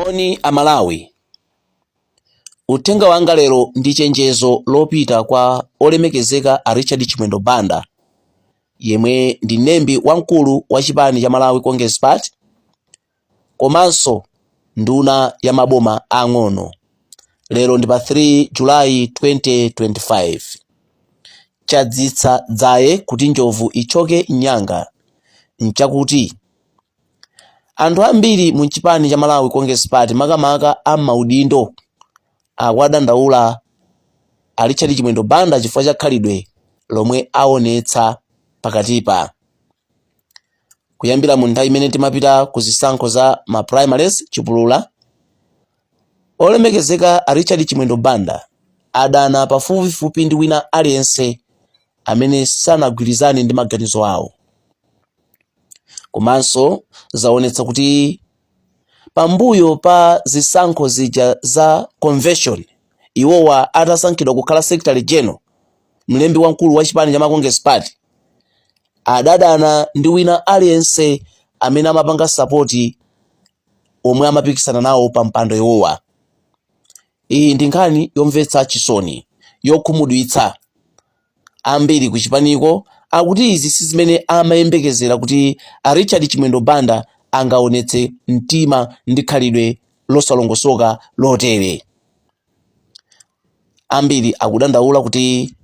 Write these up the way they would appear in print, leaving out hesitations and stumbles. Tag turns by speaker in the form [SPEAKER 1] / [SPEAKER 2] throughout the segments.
[SPEAKER 1] Moni Amalawi. Uthenga wanga lero ndi chenjezo lopita kwa olemekezeka a Richard Chimwendo Banda, yemwe ndi mlembi wamkulu wa chipani cha Malawi Congress Party komanso nduna ya maboma ang'ono. Lero ndi pa 3 Julayi 2025. Chadzitsa dzaye kuti njovu ithyoke nyanga nchakuti anthu ambiri mu chipani cha Malawi Congress Party, makamaka a maudindo, akuwadandaula a Richard Chimwendo Banda chifukwa cha khalidwe lomwe aonetsa pakatipa. Kuyambira mu nthawi imene timapita ku zisankho za ma primaries chipulula, olemekezeka a Richard Chimwendo Banda adana pafupifupi ndi wina aliyense amene sanagwirizane ndi maganizo awo. Komanso zaonetsa kuti pambuyo pa zisankho zija za convention, iwowa atasankhidwa kukhala secretary general, mlembi wamkulu wa chipani cha Congress Party, adadana ndi wina aliyense amene amapanga support omwe amapikisana nawo pa mpando iwowa. Iyi ndi nkhani yomvetsa chisoni, yokhumudwitsa. Ambiri kuchipaniko akuti izi si zimene amayembekezera, kuti a Richard Chimwendo Banda angaonetse mtima ndi khalidwe losalongosoka lotere. Ambiri akudandaula kuti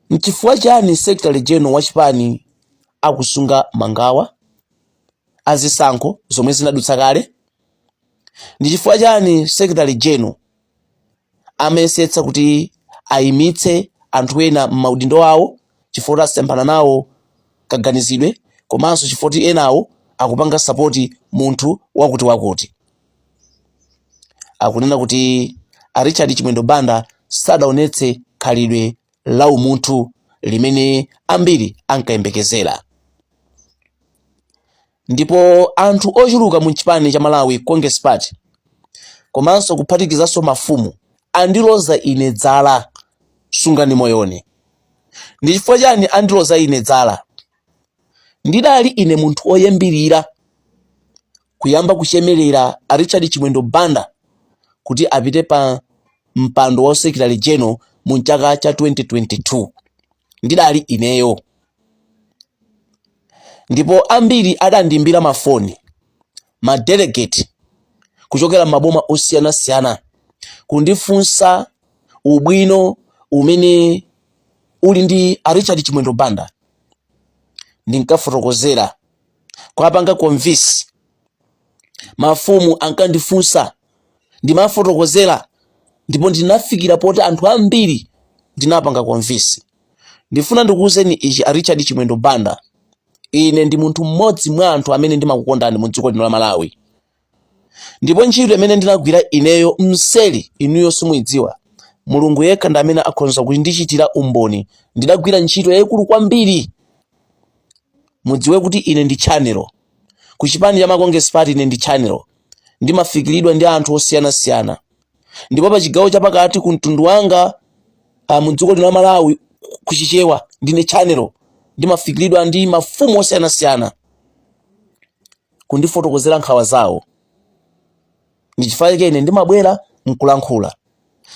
[SPEAKER 1] nchifukwa chani secretary general wa chipani akusunga mangawa azisankho zomwe zinadutsa kale? Ndi chifukwa chani secretary general amayesetsa kuti ayimitse anthu ena m'maudindo awo chifukwa kuti asemphana nawo kaganizidwe, komanso chifukwa kuti enawo akupanga support munthu wakuti wakuti? Akunena kuti a Richard Chimwendo Banda sadaonetse khalidwe la umunthu limene ambiri ankayembekezera. Ndipo anthu ochuluka mu chipani cha Malawi Congress Party, komanso kuphatikizanso mafumu, andiloza ine dzala. Sungani moyoni. Ndi chifukwa chani andiloza ine dzala? Ndidali ine munthu oyambirira kuyamba kuchemerera a Richard Chimwendo Banda kuti apite pa mpando wa secretary general mu chaka cha 2022. Ndidali ineyo, ndipo ambiri adandiimbira mafoni, ma delegate kuchokera m'maboma osiyanasiyana, kundifunsa ubwino umene uli ndi a Richard Chimwendo Banda. Ndinkafotokozera, kuwapanga convince. Mafumu ankandifunsa, ndimafotokozera, ndipo ndinafikira poti anthu ambiri ndinapanga convince. Ndifuna ndikuwuzeni ichi, a Richard Chimwendo Banda, ine ndi munthu mmodzi mwa anthu amene ndimakukondani mu dziko lino la Malawi, ndipo ntchito imene ndinagwira ineyo mseri inuyo simuyidziwa. Mulungu yekha ndi amene akhoza kundichitira umboni. Ndidagwira ntchito yayikulu kwambiri. Mudziwe kuti ine ndi channel ku chipani cha Congress Party. Ine ndi channel, ndimafikiridwa ndi anthu osiyanasiyana, ndipo pa chigawo chapakati ku mtundu wanga, mu dziko lino la Malawi, kuchichewa, ndine channel. Ndimafikiridwa ndi mafumu osiyanasiyana kundifotokozera nkhawa zawo. Ndi chifukwa chake ine ndimabwera nkulankhula.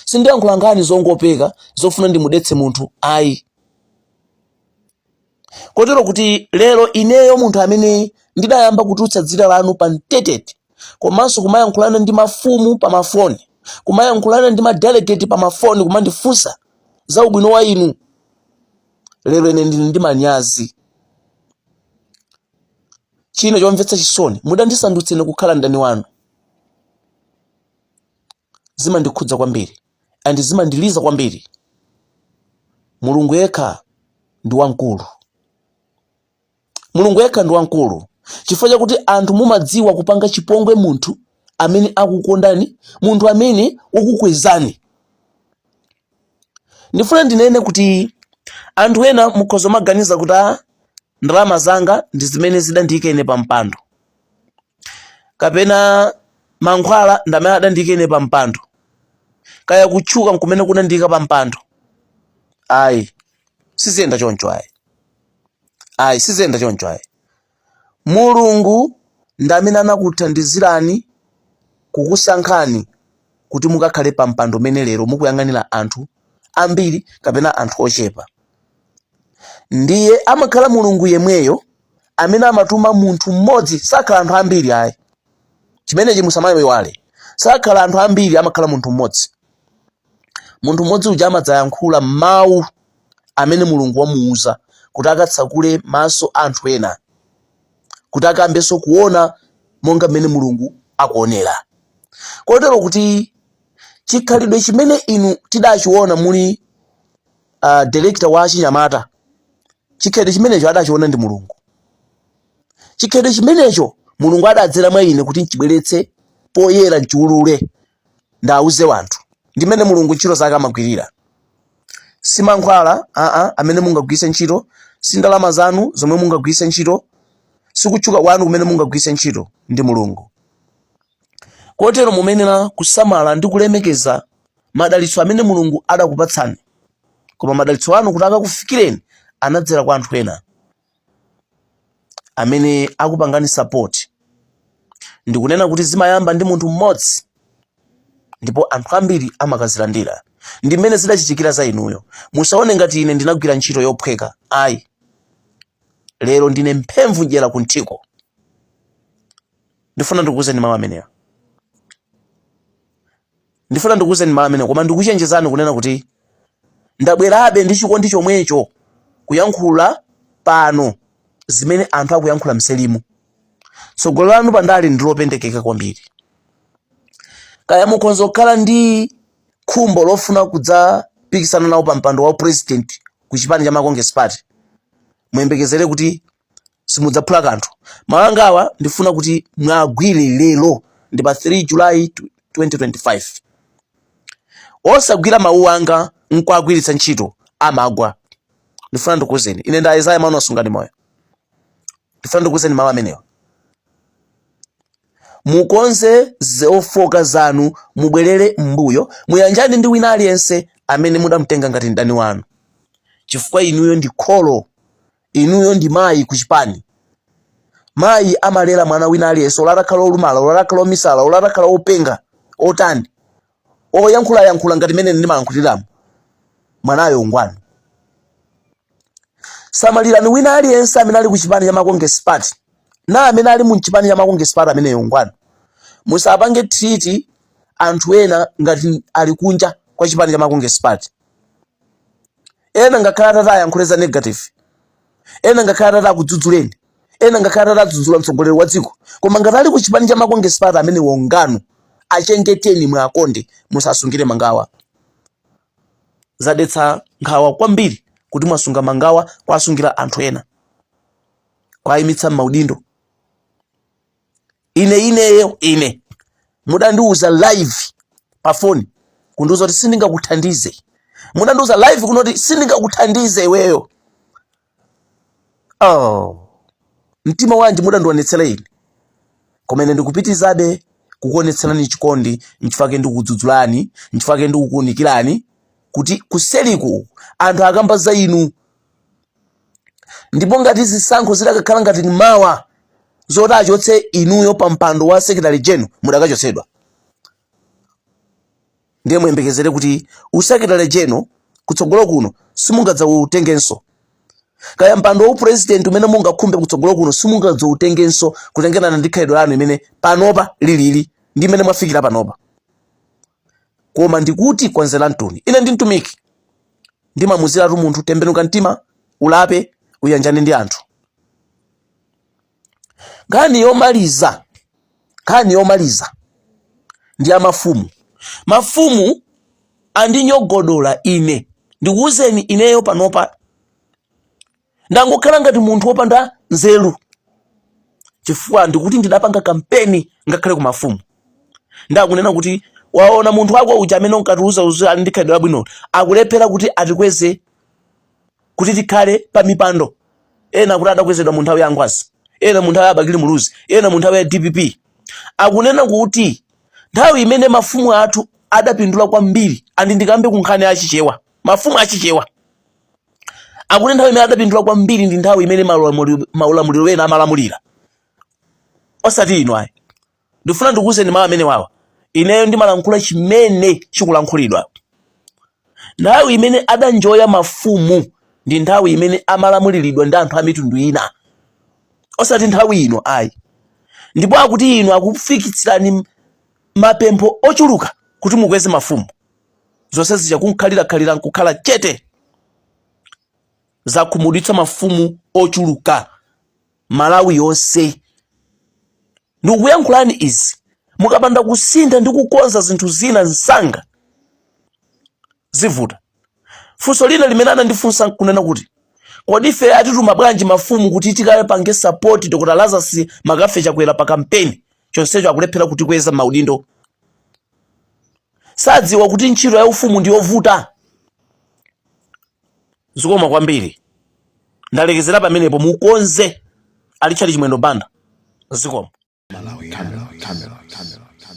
[SPEAKER 1] Sindiyankhula nkhani zongopeka zofuna ndimudetse munthu, ayi. Kotero kuti lero ineyo, munthu amene ndidayamba kutulutsa dzina lanu pa mtetete, komanso kumayankhulana ndi mafumu pa mafoni, kumayankhulana ndi madelegate pa mafoni, kumandifunsa za ubwino wa inu, lero ine ndili ndi manyazi. China chomvetsa chisoni, mudandisandutsa ine kukhala mdani wanu. Zimandikhudza kwambiri and zimandiliza kwambiri. Mulungu yekha ndi wamkulu. Mulungu yekha ndi wamkulu, chifukwa chakuti anthu mumadziwa kupanga chipongwe munthu amene akukondani, munthu amene wakukwezani. Ndifuna ndinene kuti anthu ena mukhoza maganiza kuti a ndalama zanga ndi zimene zidandiyika ine pa mpando, kapena mankhwala ndi amene adandiyika ine pa mpando, kaya kutchuka nkumene kunandiyika pa mpando. Ayi, siziyenda choncho, ayi, ayi, siziyenda choncho, ayi. Mulungu ndi amene anakuthandizirani. Kukusankhani kuti mukakhale pa mpando umene lero mukuyang'anira anthu ambiri kapena anthu ochepa. Ndiye amakhala Mulungu yemweyo amene amatuma munthu mmodzi, sakhala anthu ambiri ayi. Chimenechi musamayiwale. Sakhala anthu ambiri, amakhala munthu mmodzi. Munthu mmodzi uja amadzayankhula mawu amene Mulungu wamuuza kuti akatsakule maso a anthu ena, kuti akayambenso kuona monga mmene Mulungu akuonera. Kotero kuti chikhalidwe chimene inu tidachiona muli director wa achinyamata, chikhalidwe chimenecho adachiona ndi Mulungu. Chikhalidwe chimenecho Mulungu adadzera mwa ine kuti nchibweretse poyera, nchiulule, ndauze wanthu. Ndi mmene Mulungu ntchito zake amagwirira. Si mankhwala aa amene mungagwiritse ntchito, si ndalama zanu zomwe mungagwiritse ntchito, si kutchuka kwanu kumene mungagwiritse ntchito, ndi Mulungu. Kotero mumenera kusamala ndi kulemekeza madalitso amene Mulungu adakupatsani, koma madalitso anu kuti akakufikireni anadzera kwa anthu ena amene akupangani support. Ndikunena kuti zimayamba ndi munthu mmodzi ndipo anthu ambiri amakazilandira. Ndi mmene zidachitikira za inuyo. Musaone ngati ine ndinagwira ntchito yophweka, ayi. Lero ndine mphemvu dyera kunthiko. Ndifuna ndikuwuzeni mawu amenewa, ndifuna ndikuwuzeni mawu amenewa, koma ndikuchenjezani kunena kuti ndabwerabe ndi chikondi chomwecho kuyankhula pano zimene anthu akuyankhula mselimu. Tsogolo lanu pandale ndi lopendekeka kwambiri. Kaya mukhoza kukhala ndi khumbo lofuna kudzapikisana nawo pa mpando wa president ku chipani cha Congress Party, muyembekezere kuti simudzaphula kanthu. Mawu angawa ndifuna kuti mwagwire lero, ndi pa 3 July 2025. Osagwira mawu anga nkuagwiritsa ntchito amagwa. Ndifuna ndikuwuzeni, ine ndi Isaiah Manu Asungani Moyo, ndifuna ndikuwuzeni mawu amenewa. Mukonze zofoka zanu, mubwerere m'mbuyo, muyanjane ndi wina aliyense amene mudamtenga ngati mdani wanu, chifukwa inuyo ndi kholo, inuyo ndi mayi ku chipani. Mayi amalera mwana wina aliyense, olo atakhala olumala, olo atakhala omisala, olo atakhala openga, otani, oyankhulayankhula ngati mene ndimayankhuliramo, mwanayo ngwanu. Samalirani wina aliyense amene ali ku chipani cha Congress Party na amene ali mu chipani cha Congress Party, ameneyo ngwanu. Musapange treat anthu ena ngati ali kunja kwa chipani cha Congress Party. Ena ngakhale atati ayankhule za negative, ena ngakhale atati akudzudzuleni, ena ngakhale atati adzudzula mtsogoleri wa dziko, koma ngati ali ku chipani cha Congress Party, amene wonganu achengeteni, mwakonde, musasungire mangawa. Zadetsa nkhawa kwambiri kuti mwasunga mangawa, kwasungira anthu ena, kwayimitsa m'maudindo. Ine ineyo ine mudandiuza live pa foni kundiuza kuti sindingakuthandize. Mudandiuza live kunoti sindingakuthandize iweyo. Oh, mtima wanji mudandionetsera ine? Koma ine ndikupitizabe kukuonetserani chikondi, nchifukwa ndikudzudzulani, nchifukwa ndikukuunikirani kuti kuseliku anthu akamba za inu. Ndipo ngati zisankho zidakakhala ngati mawa zoti achotse inuyo pa mpando wa secretary general, mudakachotsedwa. Ndiye muyembekezere kuti usecretary general kutsogolo kuno simungadzautengenso, kaya mpando wa upresident umene mungakhumbe kutsogolo kuno simungadzautengenso, kutengerana ndi khalidwe lanu imene panopa lilili ndi imene mwafikira panopa. Koma ndikuti konzera mtuni, ine ndi mtumiki, ndimamuziratu munthu tembenuka mtima, ulape, uyanjane ndi anthu. Nkhani yomaliza ndi ya mafumu. Mafumu andinyogodola ine. Ndikuwuzeni, ineyo panopa ndangokhala ngati munthu wopanda nzeru, chifukwa ndikuti ndidapanga kampeni ngakhale ku mafumu, ndakunena kuti waona munthu wako uja amene unkatiuza uzi ali ndi khalidwe labwino, akulephera kuti atikweze kuti tikhale pa mipando. Ena kuti adakwezedwa mu nthawi ya Ngwazi, ena mu nthawi ya Bakili Muluzi, ena mu nthawi ya DPP. Akunena kuti nthawi imene mafumu athu adapindula kwambiri, andi ndikambe ku nkhani achichewa, mafumu achichewa akuti nthawi imene adapindula kwambiri ndi nthawi imene maulamuliro ena amalamulira, osati inu ayi. Ndifuna ndikuwuzeni mawu amene wawa. Ineyo ndimalankhula chimene chikulankhulidwa. Nthawi imene adanjoya mafumu ndi nthawi imene amalamuliridwa ndi anthu a mitundu ina, osati nthawi ino ayi. Ndipo akuti inu akufikitsirani mapempho ochuluka kuti mukweze mafumu, zonse zija kunkhalira-khalira nkukhala chete, zakhumudwitsa mafumu ochuluka Malawi yonse. Ndikukuyankhulani izi, mukapanda kusintha ndi kukonza zinthu zina msanga zivuta. Funso lina limene anandifunsa nkunena kuti kodi ife atituma bwanji mafumu kuti tikapange support Dr. Lazarus Makafe Chakwera pa kampeni, chonsecho akulephera kutikweza maudindo? Sadziwa kuti ntchito ya ufumu ndi yovuta. Zikomo kwambiri, ndalekezera pamenepo. Mukonze. A Richard Chimwendo Banda, zikomo.
[SPEAKER 2] Malawi Camera, Camera, Camera, Camera.